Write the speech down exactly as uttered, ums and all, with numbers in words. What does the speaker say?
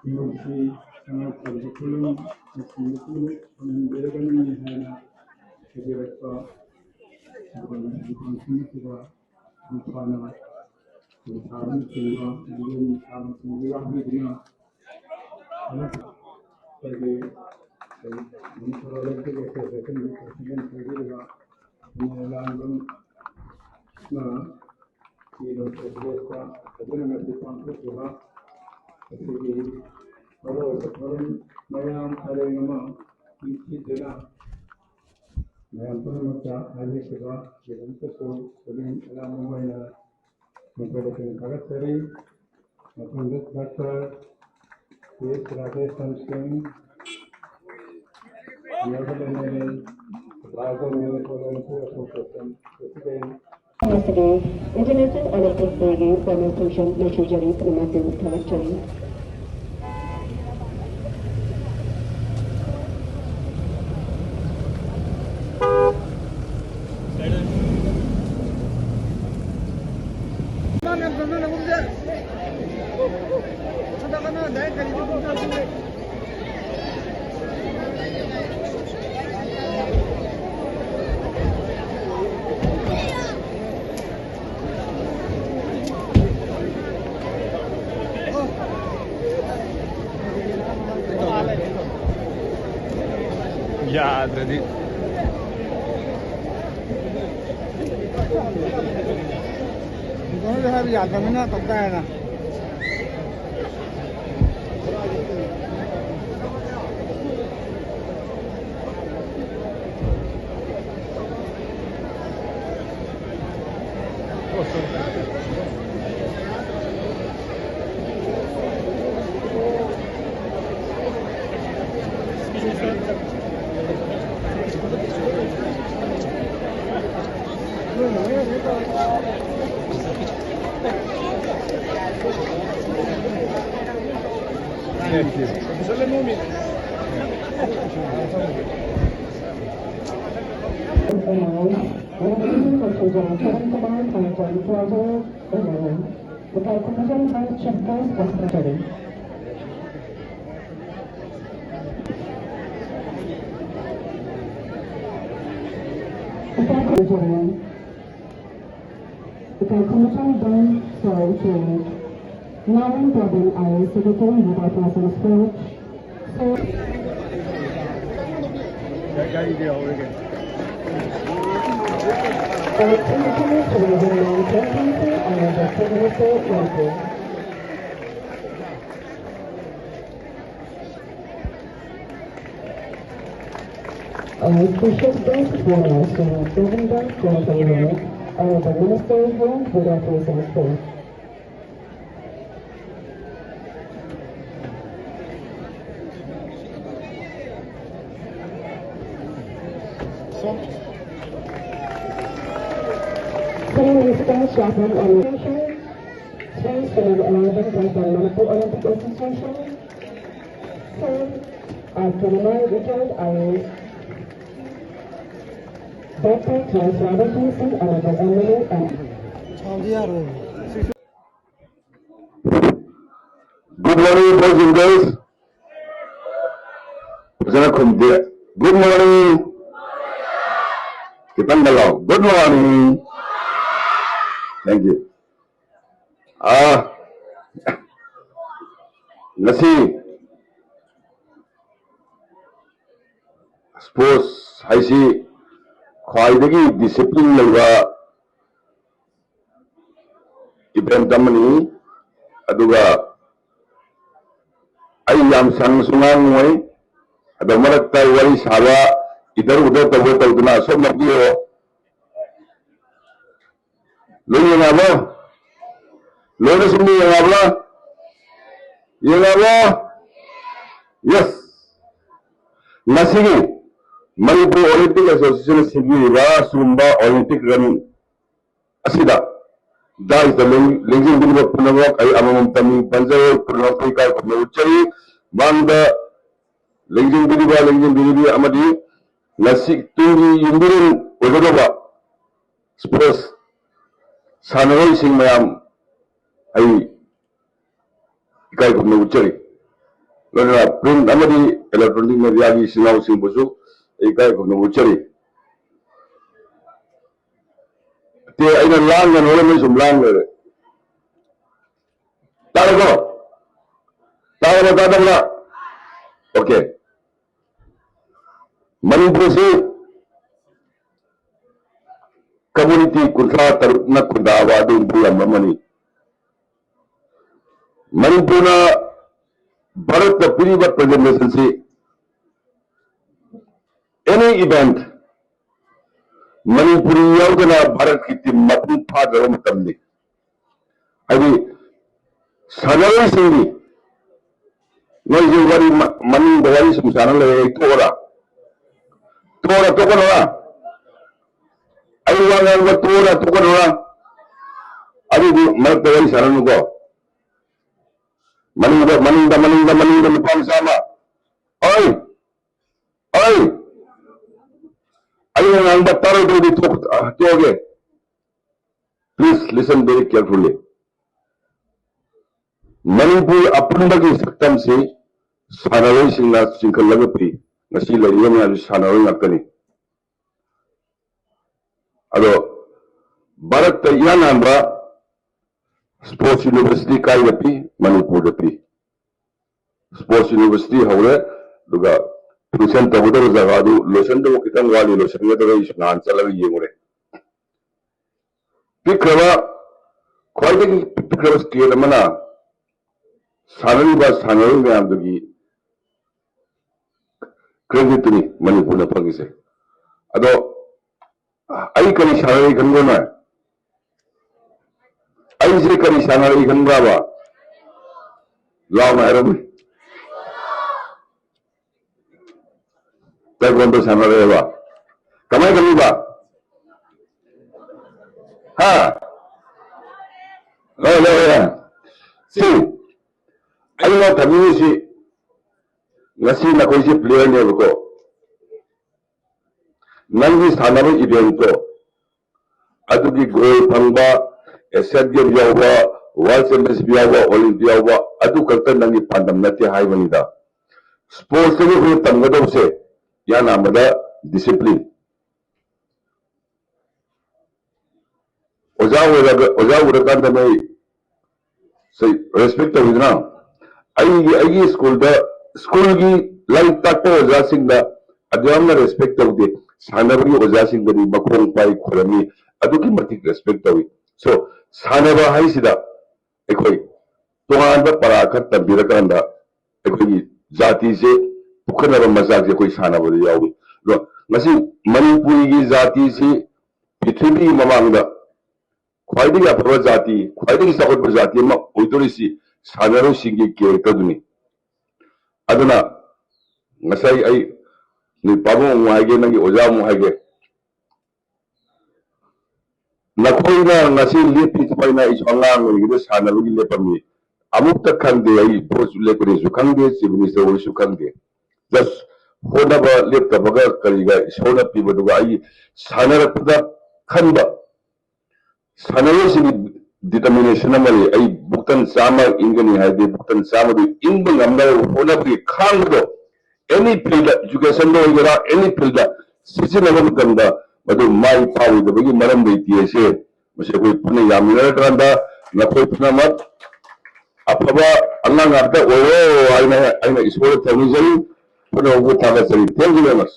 ꯃꯁꯤ ꯇꯉꯥꯏ ꯐꯗꯕ ꯄꯣꯠꯂꯝꯁꯤꯡꯗ ꯄꯨꯟꯅ ꯐꯪꯍꯟꯕꯤꯔꯒꯅꯤ ꯍꯥꯏꯅ ꯍꯥꯏꯖꯔꯛꯄ ꯗꯨꯀꯥꯟꯁꯤꯡ ꯑꯁꯤꯗ ꯃꯄꯥꯅ ꯁꯥꯕꯅꯆꯤꯡꯕ ꯌꯦꯟ ꯁꯥꯕꯁꯤꯡꯗꯨ ꯌꯥꯎꯕꯤꯗꯨꯅ ꯑꯩꯈꯣꯏꯒꯤ ꯃꯅꯤꯄꯨꯔ ꯑꯣꯂꯦꯝꯄꯤꯛ ꯑꯦꯁꯣꯁꯤꯌꯦꯁꯟꯒꯤ ꯄ꯭ꯔꯁꯤꯗꯦꯟ ꯑꯣꯏꯕꯤꯔꯤꯕ ꯁꯤꯅꯦ ꯂꯥꯡꯕꯝꯅ ꯐꯖꯅ ꯉꯁꯤ ꯄꯥꯡꯊꯣꯛꯈꯤꯕ ꯑꯁꯤꯒꯤ ꯃꯔꯨꯑꯣꯏꯕ ꯊꯧꯔꯝ ꯃꯌꯥꯝ ꯄꯔꯦꯡ ꯑꯃ ꯅꯤꯡꯊꯤꯖꯅ ꯃꯌꯥꯝ ꯄꯨꯝꯅꯃꯛꯇ ꯍꯥꯏꯖꯈꯤꯕꯒꯤꯗꯃꯛꯇꯁꯨ ꯈꯨꯗꯤꯡ ꯑꯌꯥꯝꯕ ꯑꯣꯏꯅ ꯃꯈꯣꯏꯗꯁꯨ ꯊꯥꯒꯠꯆꯔꯤ꯫ ꯃꯊꯪꯗ ꯗꯥꯛꯇꯔ ꯀꯦ ꯔꯥꯙꯦꯁ꯭ꯌꯥꯝ ꯁꯤꯡ, Honorable M L A, Director, Municipal Welfare Association, President, Yesterday, International Olympic Day ꯒꯤ ꯗꯦꯃꯣꯟꯁꯇ꯭ꯔꯦꯁꯟ ꯃꯦꯁꯦꯖꯔꯤ ꯄꯨꯝꯅꯃꯛꯄꯨ ꯊꯥꯒꯠꯆꯔꯤ꯫ ꯌꯥꯗ꯭ꯔꯗꯤ꯫ ꯗꯣꯛꯇꯔꯅꯁꯨ ꯍꯥꯏꯕ ꯌꯥꯗ꯭ꯔꯕꯅꯤꯅ ꯇꯧ ꯇꯥꯔꯦꯅ꯫ The Kalkumajan High Chief Guest Hospital. President, the Committee done so to Naran Pradhan I A S Secretary, Youth Affairs and Sports, so, our Committee to the Women Championship and the Secretary Welfare. Our special guest for us, Governor Kondoro, our the Minister of Youth, Youth Affairs and Sports. Prime Minister Chairman and Education, Sir Sunil Aravind, President Manipur Olympic Association, Sir R K Nimai, retired I A S, Doctor K S Radhakrishnan, Honorable M L A and Good morning, boys and girls. ꯐꯖꯅ ꯈꯨꯝꯗꯦ꯫ Good morning. ꯈꯤꯇꯪ ꯀꯜꯂꯣ꯫ Good morning. Thank you. ꯑꯥ, ꯉꯁꯤ sports ꯍꯥꯏꯁꯤ ꯈ꯭ꯋꯥꯏꯗꯒꯤ discipline ꯂꯩꯕ event ꯑꯃꯅꯤ꯫ ꯑꯗꯨꯒ ꯑꯩ ꯌꯥꯝ ꯁꯥꯡꯅꯁꯨ ꯉꯥꯡꯉꯣꯏ꯫ ꯑꯗꯣ ꯃꯔꯛꯇ ꯋꯥꯔꯤ ꯁꯥꯕ, ꯏꯙꯔ ꯎꯙꯔ ꯇꯧꯕ ꯇꯧꯗꯅ ꯑꯁꯣꯝ ꯅꯣꯛꯄꯤꯔꯣ꯫ ꯂꯣꯏ ꯌꯦꯡꯉꯕꯣ? ꯂꯣꯏꯅ ꯁꯨꯝ ꯌꯦꯡꯉꯕ꯭ꯔꯥ? ꯌꯦꯡꯉꯕꯣ? Yes. ꯉꯁꯤꯒꯤ ꯃꯅꯤꯄꯨꯔ Olympic Association ꯁꯤꯟꯕꯤꯔꯤꯕ ꯁꯤꯒꯨꯝꯕ Olympic run ꯑꯁꯤꯗ ꯗꯥꯏꯁꯇ ꯂꯦꯡ-, ꯂꯦꯡꯖꯤꯟꯕꯤꯔꯤꯕ ꯄꯨꯝꯅꯃꯛ ꯑꯩ ꯑꯃꯃꯝꯇ ꯃꯤꯡ ꯄꯟꯖꯔꯣꯏ, ꯄꯨꯝꯅꯃꯛꯄꯨ ꯏꯀꯥꯏ ꯈꯨꯝꯅꯕ ꯎꯠꯆꯔꯤ꯫ ꯃꯥꯡꯗ ꯂꯦꯡꯖꯤꯟꯕꯤꯔꯤꯕ, ꯂꯦꯡꯖꯤꯟꯕꯤꯔꯤꯕꯤ ꯑꯃꯗꯤ ꯉꯁꯤ ꯇꯨꯡꯒꯤ ꯌꯨꯝꯕꯤꯔꯦꯟ ꯑꯣꯏꯒꯗꯕ sports ꯁꯥꯟꯅꯔꯣꯏꯁꯤꯡ ꯃꯌꯥꯝ ꯑꯩ ꯏꯀꯥꯏ ꯈꯨꯝꯅꯕ ꯎꯠꯆꯔꯤ꯫ ꯂꯣꯏꯅꯅ print ꯑꯃꯗꯤ electronic mediaꯒꯤ ꯏꯆꯤꯟ ꯏꯅꯥꯎꯁꯤꯡꯕꯨꯁꯨ ꯑꯩ ꯏꯀꯥꯏ ꯈꯨꯝꯅꯕ ꯎꯠꯆꯔꯤ꯫ ꯇꯦ, ꯑꯩꯅ ꯂꯥꯡꯒꯅꯣꯅ ꯅꯣꯏ ꯁꯨꯝ ꯂꯥꯡ ꯂꯩꯔꯦ꯫ ꯇꯥꯔꯦꯀꯣ? ꯇꯥꯔꯕ ꯇꯥꯗꯕ꯭ꯔꯥ? ꯑꯣꯀꯦ꯫ ꯃꯅꯤꯄꯨꯔꯁꯤ ꯀꯝꯃ꯭ꯌꯨꯅꯤꯇꯤ ꯀꯨꯟꯊ꯭ꯔꯥ ꯇꯔꯨꯛꯅ ꯈꯨꯟꯗꯥꯕ ꯑꯗꯨꯒꯨꯝꯕ ꯂꯝ ꯑꯃꯅꯤ꯫ ꯃꯅꯤꯄꯨꯔꯅ ꯚꯥꯔꯠꯇ ꯄꯤꯔꯤꯕ ꯄ꯭ꯔꯖꯦꯟꯇꯦꯁꯟꯁꯤ, ꯑꯦꯅꯤ ꯏꯚꯦꯟꯠ, ꯃꯅꯤꯄꯨꯔꯤ ꯌꯥꯎꯗꯅ ꯚꯥꯔꯠꯀꯤ ꯇꯤꯝ ꯃꯄꯨꯡ ꯐꯥꯗ꯭ꯔꯕ ꯃꯇꯝꯅꯤ꯫ ꯍꯥꯏꯗꯤ, ꯁꯥꯟꯅꯔꯣꯏꯁꯤꯡꯒꯤ, ꯅꯣꯏꯁꯦ ꯋꯥꯔꯤ ꯃ-, ꯃꯅꯤꯡꯗ ꯋꯥꯔꯤ ꯁꯨꯝ ꯁꯥꯟꯅ ꯂꯩꯔꯦ, ꯑꯩ ꯇꯣꯛꯑꯣꯔꯥ? ꯇꯣꯛꯑꯣꯔꯥ, ꯇꯣꯛꯀꯅꯣꯔꯥ? ꯑꯩ ꯋꯥ ꯉꯥꯡꯕ ꯇꯣꯛꯑꯣꯔꯥ, ꯇꯣꯛꯀꯅꯣꯔꯥ? ꯑꯗꯨꯗꯤ ꯃꯔꯛꯇ ꯋꯥꯔꯤ ꯁꯥꯟꯅꯅꯨꯀꯣ꯫ ꯃꯅꯤꯡꯗ, ꯃꯅꯤꯡꯗ, ꯃꯅꯤꯡꯗ, ꯃꯅꯤꯡꯗ ꯅꯨꯄꯥ ꯃꯆꯥ ꯑꯃ꯫ ꯑꯣꯏ! ꯑꯣꯏ! ꯑꯩꯅ ꯉꯥꯡꯕ ꯇꯥꯔꯣꯏꯗꯧꯗꯤ ꯇꯣꯛ-, ꯑ, ꯇꯣꯛꯑꯒꯦ꯫ Please listen very carefully. Manipur ꯑꯄꯨꯟꯕꯒꯤ ꯁꯛꯇꯝꯁꯤ ꯁꯥꯟꯅꯔꯣꯏꯁꯤꯡꯅ ꯆꯤꯡꯈꯠꯂꯒ ꯄꯤ꯫ ꯉꯁꯤ ꯂꯩꯔꯤꯕ ꯃꯌꯥꯝꯁꯤ ꯁꯥꯟꯅꯔꯣꯏ ꯉꯥꯛꯇꯅꯤ꯫ ꯑꯗꯣ ꯚꯥꯔꯠꯇ ꯏꯍꯥꯟ ꯍꯥꯟꯕ ꯁ꯭ꯄꯣꯔꯠꯁ ꯌꯨꯅꯤꯚꯔꯁꯤꯇꯤ ꯀꯥꯏꯗ ꯄꯤ? ꯃꯅꯤꯄꯨꯔꯗ ꯄꯤ꯫ ꯁ꯭ꯄꯣꯔꯠꯁ ꯌꯨꯅꯤꯚꯔꯁꯤꯇꯤ ꯍꯧꯔꯦ, ꯑꯗꯨꯒ ꯐꯪꯁꯟ ꯇꯧꯒꯗꯕ ꯖꯒꯥꯗꯨ ꯂꯣꯏꯁꯤꯟꯗꯕ ꯈꯤꯇꯪ ꯋꯥꯠꯂꯤ, ꯂꯣꯏꯁꯤꯟꯒꯗꯕ ꯑꯩꯁꯨ ꯅꯍꯥꯟ ꯆꯠꯂꯒ ꯌꯦꯡꯉꯨꯔꯦ꯫ ꯄꯤꯛꯈ꯭ꯔꯕ, ꯈ꯭ꯋꯥꯏꯗꯒꯤ ꯄꯤꯛꯈ꯭ꯔꯕ ꯁ꯭ꯇꯦꯠ ꯑꯃꯅ ꯁꯥꯟꯅꯔꯤꯕ ꯁꯥꯟꯅꯔꯣꯏ ꯃꯌꯥꯝꯗꯨꯒꯤ ꯀ꯭ꯔꯦꯗꯤꯠꯇꯨꯅꯤ ꯃꯅꯤꯄꯨꯔꯅ ꯐꯪꯉꯤꯁꯦ꯫ ꯑꯗꯣ ꯑꯩ ꯀꯔꯤ ꯁꯥꯟꯅꯔꯤ ꯈꯟꯕ꯭ꯔꯣ ꯅꯣꯏ? ꯑꯩꯁꯦ ꯀꯔꯤ ꯁꯥꯟꯅꯔꯤ ꯈꯟꯕ꯭ꯔꯕ? ꯂꯥꯎꯅ ꯍꯥꯏꯔꯝꯃꯤ꯫ ꯇꯥꯏꯀꯣꯟꯗꯣ ꯁꯥꯟꯅꯔꯛꯑꯦꯕ꯫ ꯀꯃꯥꯏ ꯈꯜꯂꯤꯕ? ꯍꯥ? ꯂꯣꯏ, ꯂꯣꯏ, ꯂꯣꯏ꯫ ꯁꯤ, ꯑꯩꯅ ꯊꯝꯅꯤꯡꯉꯤꯁꯤ, ꯉꯁꯤ ꯅꯈꯣꯏꯁꯤ ꯄ꯭ꯂꯦꯌꯔꯅꯦꯕꯀꯣ꯫ ꯅꯪꯒꯤ ꯁꯥꯟꯅꯕ ꯏꯚꯦꯟꯠꯇꯣ, ꯑꯗꯨꯒꯤ ꯒꯣꯜ ꯐꯪꯕ, ꯑꯦꯁꯤꯌꯥꯟ ꯒꯦꯝ ꯌꯥꯎꯕ, ꯋꯥꯔꯜ ꯆꯦꯝꯄꯤꯌꯟꯁꯤꯞ ꯌꯥꯎꯕ, ꯑꯣꯂꯤꯝꯄꯤꯛ ꯌꯥꯎꯕ, ꯑꯗꯨ ꯈꯛꯇ ꯅꯪꯒꯤ ꯄꯥꯟꯗꯝ ꯅꯠꯇꯦ ꯍꯥꯏꯕꯅꯤꯗ꯫ ꯁ꯭ꯄꯣꯔꯠꯁꯇꯒꯤ ꯑꯩꯈꯣꯏꯅ ꯇꯝꯒꯗꯧꯕꯁꯦ, ꯏꯍꯥꯟ ꯍꯥꯟꯕꯗ ꯗꯤꯁꯤꯄ꯭ꯂꯤꯟ꯫ ꯑꯣꯖꯥ ꯑꯣꯏꯔꯒ, ꯑꯣꯖꯥ ꯎꯔꯀꯥꯟꯗ ꯅꯣꯏ ꯔꯦꯁꯄꯦꯛ ꯇꯧꯋꯤꯗꯅ, ꯑꯩꯒꯤ, ꯑꯩꯒꯤ ꯁ꯭ꯀꯨꯜꯗ, ꯁ꯭ꯀꯨꯜꯒꯤ ꯂꯥꯏꯔꯤꯛ ꯇꯥꯛꯄ ꯑꯣꯖꯥꯁꯤꯡꯗ ꯑꯗꯨ ꯌꯥꯝꯅ ꯔꯦꯁꯄꯦꯛ ꯇꯧꯗꯦ꯫ ꯁꯥꯟꯅꯕꯒꯤ ꯑꯣꯖꯥꯁꯤꯡꯗꯗꯤ ꯃꯈꯣꯡ ꯄꯥꯏ, ꯈꯣꯏꯔꯝꯃꯤ, ꯑꯗꯨꯛꯀꯤ ꯃꯇꯤꯛ ꯔꯦꯁꯄꯦꯛ ꯇꯧꯏ꯫ ꯁꯣ, ꯁꯥꯟꯅꯕ ꯍꯥꯏꯁꯤꯗ ꯑꯩꯈꯣꯏ ꯇꯣꯉꯥꯟꯕ ꯄꯔꯥ ꯈꯔ ꯇꯝꯕꯤꯔꯀꯥꯟꯗ ꯑꯩꯈꯣꯏꯒꯤ ꯖꯥꯇꯤꯁꯦ ꯄꯨꯈꯠꯅꯕ ꯃꯆꯥꯛꯁꯦ ꯑꯩꯈꯣꯏ ꯁꯥꯟꯅꯕꯗ ꯌꯥꯎꯏ꯫ ꯑꯗꯣ ꯉꯁꯤ ꯃꯅꯤꯄꯨꯔꯤꯒꯤ ꯖꯥꯇꯤꯁꯤ ꯄ꯭ꯔꯤꯊꯤꯕꯤꯒꯤ ꯃꯃꯥꯡꯗ ꯈ꯭ꯋꯥꯏꯗꯒꯤ ꯑꯐꯕ ꯖꯥꯇꯤ, ꯈ꯭ꯋꯥꯏꯗꯒꯤ ꯆꯥꯎꯈꯠꯄ ꯖꯥꯇꯤ ꯑꯃ ꯑꯣꯏꯗꯣꯔꯤꯁꯤ ꯁꯥꯟꯅꯔꯣꯏꯁꯤꯡꯒꯤ ꯀꯦꯔꯦꯛꯇꯔꯗꯨꯅꯤ꯫ ꯑꯗꯨꯅ ꯉꯁꯥꯏ ꯑꯩ ꯅꯣꯏ ꯄꯥꯕꯨꯡ ꯑꯃꯨꯛ ꯍꯥꯏꯒꯦ, ꯅꯪꯒꯤ ꯑꯣꯖꯥ ꯑꯃꯨꯛ ꯍꯥꯏꯒꯦ꯫ ꯅꯈꯣꯏꯅ ꯉꯁꯤ ꯂꯦꯞꯄꯤ ꯁꯨꯃꯥꯏꯅ, ꯑꯩꯁꯨ ꯑꯉꯥꯡ ꯑꯣꯏꯔꯤꯉꯩꯗ ꯁꯥꯟꯅꯕꯒꯤ ꯂꯦꯞꯄꯝꯃꯤ꯫ ꯑꯃꯨꯛꯇ ꯈꯪꯗꯦ, ꯑꯩ ꯚꯣꯠꯁꯨ ꯂꯦꯞꯀꯅꯤꯁꯨ ꯈꯪꯗꯦ, ꯆꯤꯐ ꯃꯤꯅꯤꯁꯇꯔ ꯑꯣꯏꯔꯁꯨ ꯈꯪꯗꯦ꯫ ꯖꯁ ꯍꯣꯠꯅꯕ ꯂꯦꯞꯇꯕꯒ ꯀꯔꯤꯒ ꯏꯁꯣꯔꯅ ꯄꯤꯕꯗꯨꯒ ꯑꯩ ꯁꯥꯟꯅꯔꯛꯄꯗ ꯈꯟꯕ, ꯁꯥꯟꯅꯔꯣꯏꯁꯤꯡꯒꯤ ꯗꯤꯇꯔꯃꯤꯅꯦꯁꯟ ꯑꯃ ꯂꯩ꯫ ꯑꯩ ꯕꯨꯛꯇꯟ ꯆꯥꯝꯃ ꯏꯟꯒꯅꯤ ꯍꯥꯏꯗꯤ ꯕꯨꯛꯇꯟ ꯆꯥꯝꯃꯗꯨ ꯏꯟꯕ ꯉꯝꯅꯕ ꯍꯣꯠꯅꯕꯒꯤ ꯈꯥꯡꯕꯗꯣ, ꯑꯦꯅꯤ ꯐꯤꯜꯗ, ꯏꯖꯨꯀꯦꯁꯟꯗ ꯑꯣꯏꯒꯦꯔꯥ, ꯑꯦꯅꯤ ꯐꯤꯜꯗ ꯁꯤꯖꯤꯟꯅꯕ ꯃꯇꯝꯗ ꯃꯗꯨ ꯃꯥꯏ ꯄꯥꯛꯑꯣꯏꯗꯕꯒꯤ ꯃꯔꯝ ꯂꯩꯇꯦ꯫ ꯑꯁꯦ ꯃꯁꯤ ꯑꯩꯈꯣꯏ ꯄꯨꯟꯅ ꯌꯥꯃꯤꯟꯅꯔꯀꯥꯟꯗ ꯅꯈꯣꯏ ꯄꯨꯝꯅꯃꯛ ꯑꯐꯕ ꯑꯉꯥꯡ ꯉꯥꯛꯇ ꯑꯣꯏꯔꯣ ꯍꯥꯏꯅ ꯑꯩꯅ ꯏꯁꯣꯔꯗ ꯊꯧꯅꯤꯖꯔꯤ꯫ ꯄꯨꯝꯅꯃꯛꯄꯨ ꯊꯥꯒꯠꯆꯔꯤ꯫ Thank you very much꯫